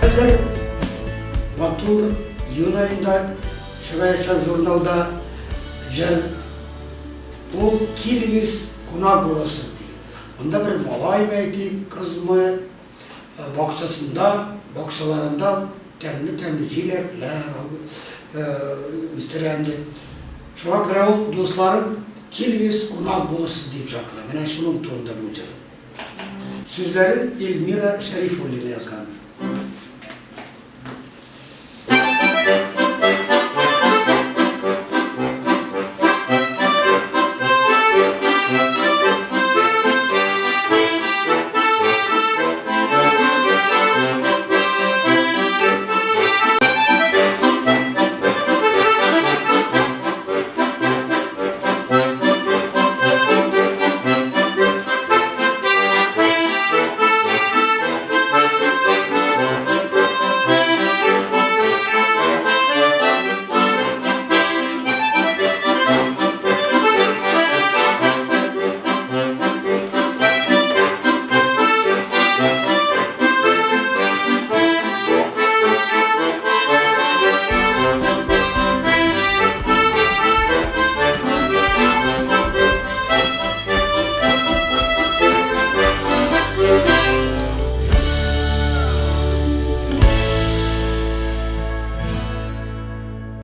Хәзер матур июнь аенда чыгаячак журналда җыр ул Килегез, кунак булырсыз ди. Монда бер малаймы әйтик, кызмы, бакчасында, бакчаларында тәмле-тәмле җиләкләр үстерә инде. Шуңа күрә ул дусларын килегез, кунак булырсыз дип чакыра. Менә шуның турында бу җыр. Сүзләрен Эльмира Шәрифуллина язган.